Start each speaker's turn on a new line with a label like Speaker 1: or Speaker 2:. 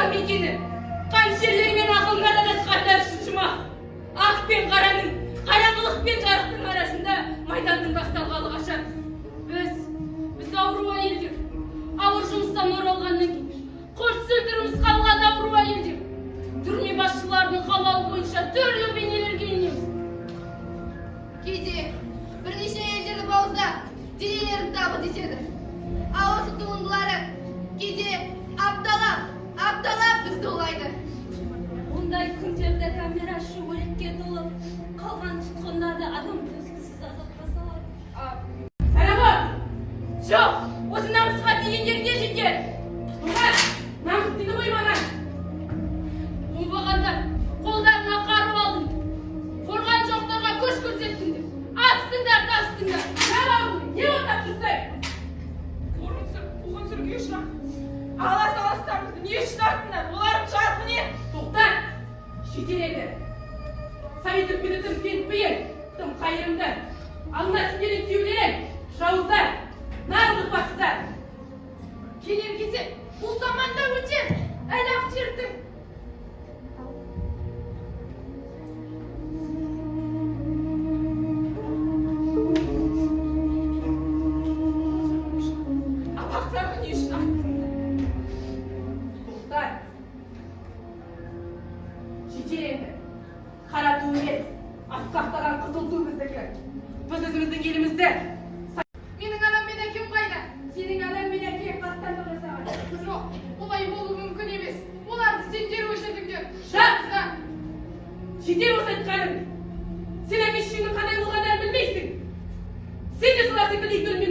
Speaker 1: Атамекені, қанішерлер мен ақылынан адасқандар үшін жұмақ. Ақ пен қараның, қараңғылық пен жарықтың арасында майданның басталғалы қашан? Біз ауру әйелдер, ауыр жұмыстан оралғаннан кейін құрт сүлдіріміз қалған ауру әйелдер, түрме басшыларының қалауы бойынша түрлі бейнелерге енеміз.
Speaker 2: Кейде бірнеше әйелдерді бауыздап, денелерін табыт етеді. Ал осы туындылары кейде апталап, апталап бізді улайды.
Speaker 3: Ондай күндерде камера іші өлікке толып, қалған тұтқындарды адам төзгісіз азапқа салады.
Speaker 1: Сарабат! Жоқ, осы намысқа тигендер не жетер? Тоқтат! Намыс тиді ғой маған! Оңбағандар, қолдарына қару алдыңдар. Қорған жоқтарға күш көрсеттіңдер. Атыстыңдар, тастыңдар. Не отап тұрсың?
Speaker 4: Қуғын-сүргінге ұшырап, алас аластарымызды не үшін аттыңдар? Олардың жазығы не?
Speaker 1: Тоқтат! Жетер еді. Совет үкіметі тым кеңпейіл, тым қайырымды. Ал мына сендердің күйеулерің жауыздар, нағыз опасыздар.
Speaker 4: Келер кезек, бұл заманда өтер, әлі ақ тердің. Абақтарды не үшін аттыңдар?
Speaker 1: Тоқтат! Жетер енді. Қара ту емес, асқақтаған қызыл ту біздікі. Біз өзіміздің елімізді.
Speaker 2: Менің анам мен әкем қайда?
Speaker 1: Сенің анаң мен әкең қастандық жасаған.
Speaker 2: Жоқ, олай болуы мүмкін емес. Оларды сендер өшірдіңдер.
Speaker 1: Жап! Жетер осы айтқаның. Сен әке шешеңнің қандай болғандарын білмейсің. Сен де солар секілді ит өлмей